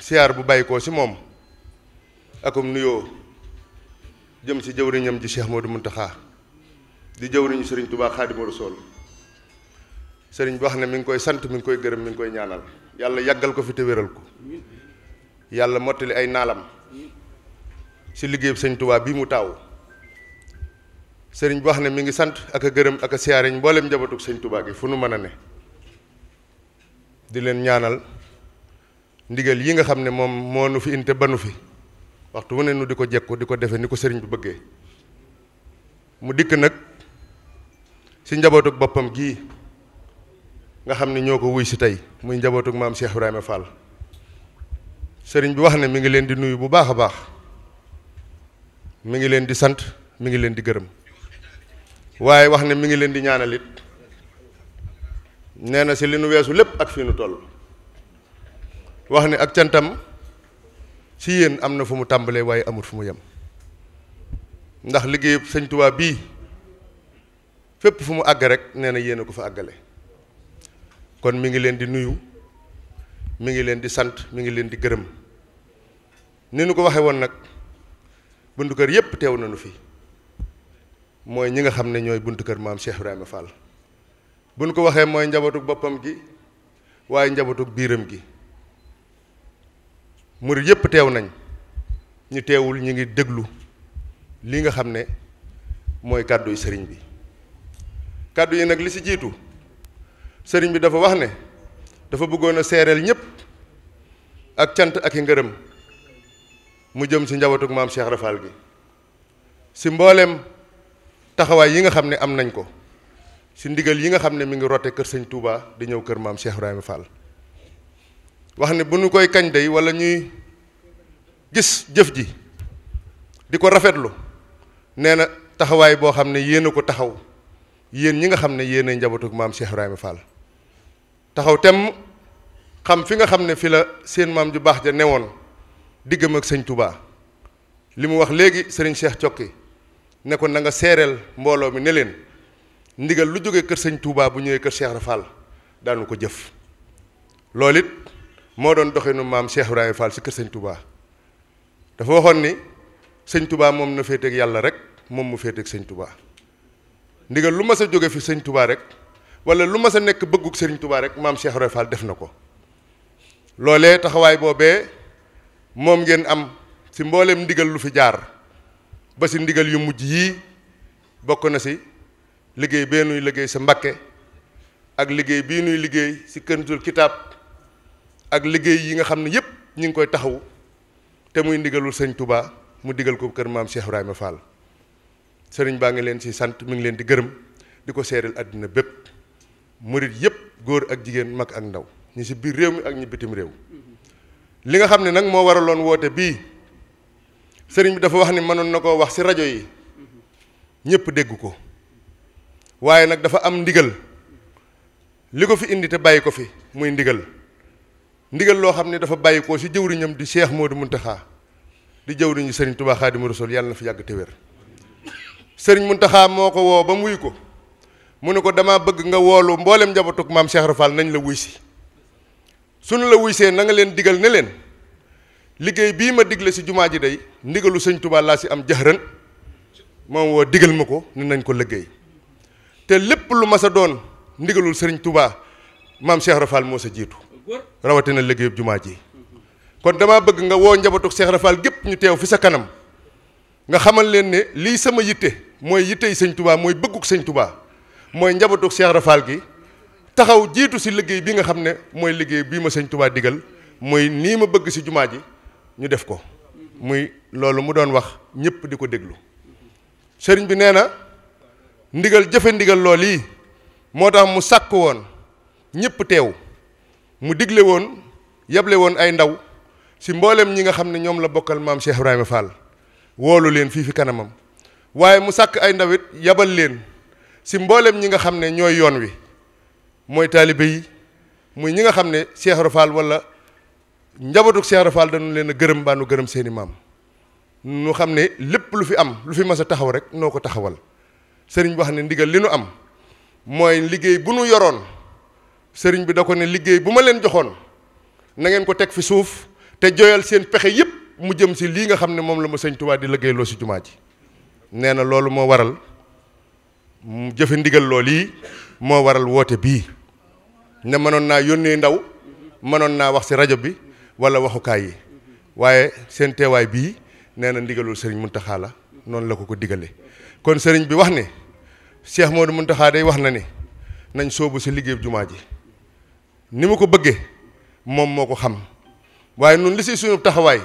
siyaar bu bàyyi koo si moom akum nuyoo jëm si jëwriñam ji Cheikh Modou Mountakha di jëwriñu sëriñ Touba Xaadimu Rasuul sëriñ bi wax ne mi ngi koy sant mi ngi koy gërëm mi ngi koy ñaanal yàlla yàggal ko fi te wéral ko yàlla mottali ay naalam si liggéeyub sëñ Touba bii mu taaw sëriñ bi wax ne mi ngi sant ak a gërëm ak a siyaare mboolem njabootug sëñ Touba gi fu nu mën a ne di leen ñaanal ndigal yi nga xam ne moom moo nu fi inte ba nu fi waxtu wu ne nu di ko jekku di ko defe ni ko sëriñ bi bëggee mu dikk nag si njabootug boppam gii nga xam ne ñoo ko wuy si tey muy njabootug maam Cheikh Ibrahima Fall sëriñ bi wax ne mi ngi leen di nuyu bu baax a baax mi ngi leen di sant mi ngi leen di gërëm waaye wax ne mi ngi leen di ñaanal it nee na si li nu weesu lépp ak fii nu toll wax ne ak cantam si yéen am na fu mu tàmbalee waaye amut fu mu yem ndax liggéeyub sëñ Tuubaa bii fépp fu mu àgg rek nee na yéen a ko fa àggale kon mi ngi leen di nuyu mi ngi leen di sant mi ngi leen di gërëm ni nu ko waxee woon nag buntu kër yépp teew nañu fi mooy ñi nga xam ne ñooy buntu kër maam Cheikh Ibrahima Fall bu nu ko waxee mooy njabootug boppam gi waaye njabootug biiram gi murid yépp teew nañ ñu teewul ñi ngi déglu li nga xam ne mooy kàddu yu sëriñ bi kàddu yi nag li ci jiitu sëriñ bi dafa wax ne dafa bëggoon a seereel ñépp ak cant ak i ngërëm mu jëm ci njabootug maam Cheikh Ibra Fall gi ci mbooleem taxawaay yi nga xam ne am nañ ko ci ndigal yi nga xam ne mi ngi rote kër sëñ Touba di ñëw kër maam Cheikh Ibrahima Fall wax ne bu ñu koy kañ day wala ñuy gis jëf ji di ko rafetlu nee na taxawaay boo xam ne yéen a ko taxaw yéen ñi nga xam ne yéen a njabootug maam Cheikh Ibrahima Fall taxaw tem xam fi nga xam ne fi la seen maam ju baax ja newoon diggam ak sëñ Touba li mu wax léegi sëriñ Cheikh Cokki ne ko na nga seereel mbooloo mi ne leen ndigal lu jógee kër sëñ Touba bu ñëwee kër Cheikh Ibrahima Fall daanu ko jëf loolu it moo doon doxinu maam Cheikh Ibrahima Fall si kër sëñ Touba dafa waxoon ni sëñ Touba moom na féeteeg yàlla rek moom mu féeteeg sëñ Touba ndigal lu mas a jóge fi sëñ Touba rek wala lu mas a nekk bëggug sëriñ Touba rek maam Cheikh Ibrahima Fall def na ko loolee taxawaay boobee moom ngeen am si mbooleem ndigal lu fi jaar ba si ndigal yu mujj yii bokk na si liggéey bee nuy liggéey sa Mbakke ak liggéey bii nuy liggéey si Kanzul Kitaab ak liggéey yi nga xam ne yépp ñu ngi koy taxawu te muy ndigalul sëñ Touba mu digal ko kër maam Cheikh Ibrahima Fall sëriñ baa ngi leen si sant mi ngi leen di gërëm di ko seereel àddina bépp murit yépp góor ak jigéen mag ak ndaw ñi si biir réew mi ak ñi bitim réew li nga xam ne nag moo waraloon woote bii sëriñ bi dafa wax ni mënoon na koo wax si rajo yi ñépp dégg ko waaye nag dafa am ndigal li ko fi indi te bàyyi ko fi muy ndigal loo xam ne dafa bàyyi ko si jëwriñam di Cheikh Modou Mountakha di jëwriñu sëriñ Touba Xaadimu Rasuul yàlla na fi yàgg te wér sëriñ Mountakha moo ko woo ba mu wuy ko mu ne ko dama bëgg nga woolu mboolem njabootug maam Cheikh Ibra Fall nañ la wuy si suñu la wuy see na nga leen digal ne leen liggéey bii ma digle si jumaa ji day ndigalu sëñ Touba laa si am jaxran moom woo digal ma ko ni nañ ko liggéey te lépp lu mas a doon ndigalul sëriñ Touba maam Cheikh Ibra Fall moo sa jiitu rawatina liggéeyub jumaa ji kon dama bëgg nga woo njabootug Cheikh Ibra Fall gépp ñu teew fi sa kanam nga xamal leen ne lii sama yitte mooy yittey sëñ Touba mooy bëgguk sëñ Touba mooy njabootug Cheikh Ibra Fall gi taxaw jiitu si liggéey bi nga xam ne mooy liggéey bii ma sëñ Touba digal mooy nii ma bëgg si jumaa ji ñu def ko muy loolu mu doon wax ñëpp di ko déglu sëriñ bi nee na ndigal jëfe ndigal lool yi moo tax mu sàkk woon ñëpp teew mu digle woon yable woon ay ndaw si mboolem ñi nga xam ne ñoom la bokkal maam Cheikh Ibrahima Fall woolu leen fii fi kanamam waaye mu sàkk ay ndaw it yabal leen si mboolem ñi nga xam ne ñooy yoon wi mooy taalibe yi muy ñi nga xam ne Cheikh Ibra Fall wala njabootu Cheikh Ibra Fall dañu leen a gërëm baa nu gërëm seeni maam nu xam ne lépp lu fi am lu fi mas a taxaw rek noo ko taxawal sëriñ bi wax ne ndigal li nu am mooy liggéey bu nu yoroon sëriñ bi da ko ne liggéey bu ma leen joxoon na ngeen ko teg fi suuf te joyal seen pexe yépp mu jëm si lii nga xam ne moom la ma sëñ Tuubaa di liggéeyloo si jumaa ji nee na loolu moo waral mu jëfe ndigal lool yi moo waral woote bii ne mënoon naa yónnee ndaw mënoon naa wax si rajo bi wala waxukaay yi waaye seen teewaay bii nee na ndigalul sëriñ Muntaxa la noonu la ko digale kon sëriñ bi wax ne Cheikh Modou Muntaxa day wax na ne nañ soobu si liggéey jumaa ji ni mu ko bëggee moom moo ko xam waaye nun li si suñu taxawaay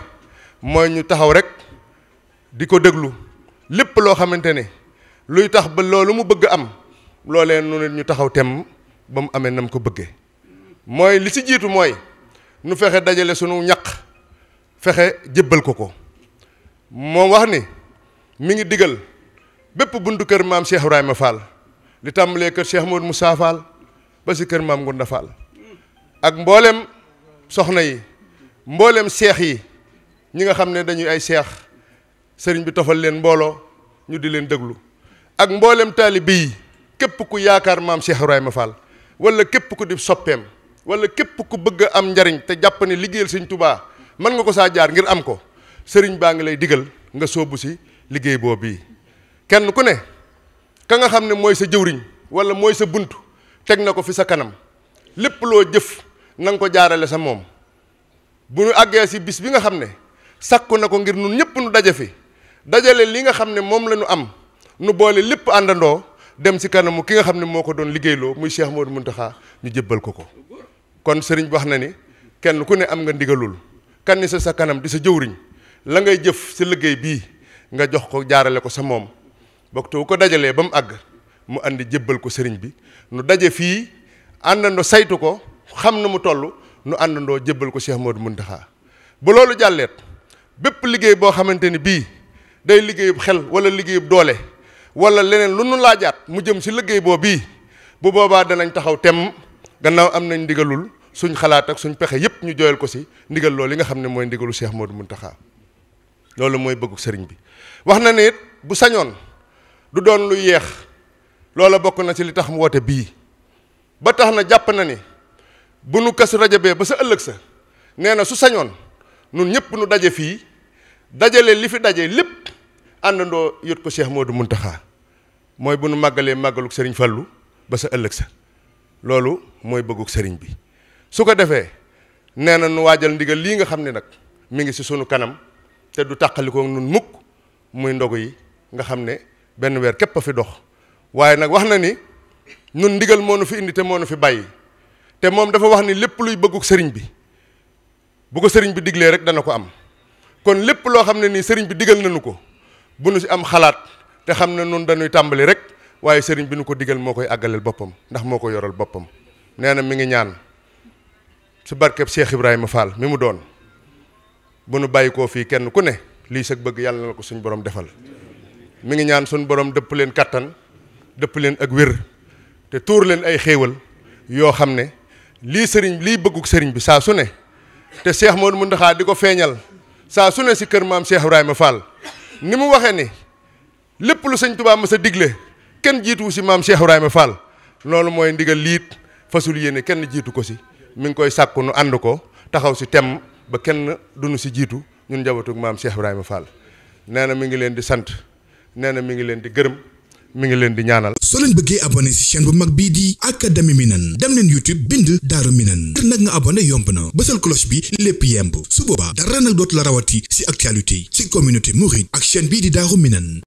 mooy ñu taxaw rek di ko déglu lépp loo xamante ne luy tax ba loolu mu bëgg am loolee nu ñu taxaw tem ba mu amee nam ko bëggee mooy li si jiitu mooy nu fexe dajale sunu ñaq fexe jébbal ko moom wax ni mi ngi digal bépp buntu kër maam Cheikh Ibrahima Fall li tàmbalee kër Cheikh Modou Moussa Fall ba si kër maam Ngunda Fall ak mboolem soxna yi mboolem seex yi ñi nga xam ne dañuy ay seex sëriñ bi tofal leen mbooloo ñu di leen déglu ak mboolem taalibe yi képp ku yaakaar maam Cheikh Ibrahima Fall wala képp ku di soppeem wala képp ku bëgg a am njariñ te jàpp ne liggéeyal sëñ Tuubaa mën nga ko saa jaar ngir am ko sëriñ baa ngi lay digal nga sóobu si liggéey boobu bii kenn ku ne ka nga xam ne mooy sa jëwriñ wala mooy sa bunt teg na ko fi sa kanam lépp loo jëf na nga ko jaarale sa moom bu ñu àggee si bis bi nga xam ne sakku na ko ngir nun ñëpp nu daje fi dajale li nga xam ne moom la ñu am nu boole lépp àndandoo dem si kanamu ki nga xam ne moo ko doon liggéeyloo muy Cheikh Modou Muntaxa ñu jébbal ko kon sëriñ bi wax na ni kenn ku ne am nga ndigalul kan ni sa kanam di sa jëwriñ la ngay jëf si liggéey bii nga jox ko jaarale ko sa moom bokk te ko dajalee ba mu àgg mu andi jébbal ko sëriñ bi nu daje fii àndandoo saytu ko xam na mu toll nu àndandoo jébbal ko Cheikh Modou Muntaxa bu loolu jàlleet bépp liggéey boo xamante ni bii day liggéeyub xel wala liggéeyub doole wala leneen lu nu laajaat mu jëm si liggéey boobu bii bu boobaa danañ taxaw temm gannaaw am nañ ndigalul suñ xalaat ak suñ pexe yépp ñu jooyal ko si ndigal loolu li nga xam ne mooy ndigalu Cheikh Modou Muntaxa loolu mooy bëggu sëriñ bi wax na ne it bu sañoon du doon lu yeex loola bokk na ci li tax mu woote bii ba tax na jàpp na ni bu nu Kazu Rajab ba sa ëllëg sa nee na su sañoon nun ñëpp nu daje fii dajale li fi daje lépp àndandoo yot ko Cheikh Modou Muntaxa mooy bu nu màggalee màggaluk sëriñ Fallu ba sa ëllëg sa loolu mooy bëgguk sëriñ bi su ko defee nee na nu waajal ndigal lii nga xam ne nag mi ngi si sunu kanam te du tàqalikoo nun mukk muy ndogu yi nga xam ne benn weer képp a fi dox waaye nag wax na ni nun ndigal moo nu fi indi te moo nu fi bàyyi te moom dafa wax ni lépp luy bëgguk sëriñ bi bu ko sëriñ bi diglee rek dana ko am kon lépp loo xam ne nii sëriñ bi digal nañu ko bu nu si am xalaat te xam ne nun dañuy tàmbali rek waaye sëriñ bi nu ko digal moo koy àggaleel boppam ndax moo ko yoral boppam nee na mi ngi ñaan si barkeb Cheikh Ibrahima Fall mi mu doon bu nu bàyyi koo fii kenn ku ne lii sag bëgg yàlla na ko suñ borom defal mi ngi ñaan suñ borom dëpp leen kattan dëpp leen ak wér te tuur leen ay xéewal yoo xam ne lii sëriñ lii bëgguk sëriñ bi saa su ne te Cheikh Modou Muntaxa di ko feeñal saa su ne si kër maam Cheikh Ibrahima Fall ni mu waxee ni lépp lu sëñ Tuubaa ma sa digle kenn jiituwu si maam Cheikh Ibrahima Fall loolu mooy ndigal liit fasul yéene kenn jiitu ko si mi ngi koy sàkku nu ànd ko taxaw si temm ba kenn duñu si jiitu ñun njabootug maam Cheikh Ibrahima Fall nee na mi ngi leen di sant nee na mi ngi leen di gërëm mi ngi leen di ñaanal. soo leen bëggee abonné ci chaîne bu mag bii di Académie Minane dem leen YouTube bind Daaru Minane ngir nag nga abonné yomb na bësal cloche bi lépp yemb su boobaa dara nag dootu la rawati ci actualité ci communauté mouride ak chaîne bii di Daaru Minane.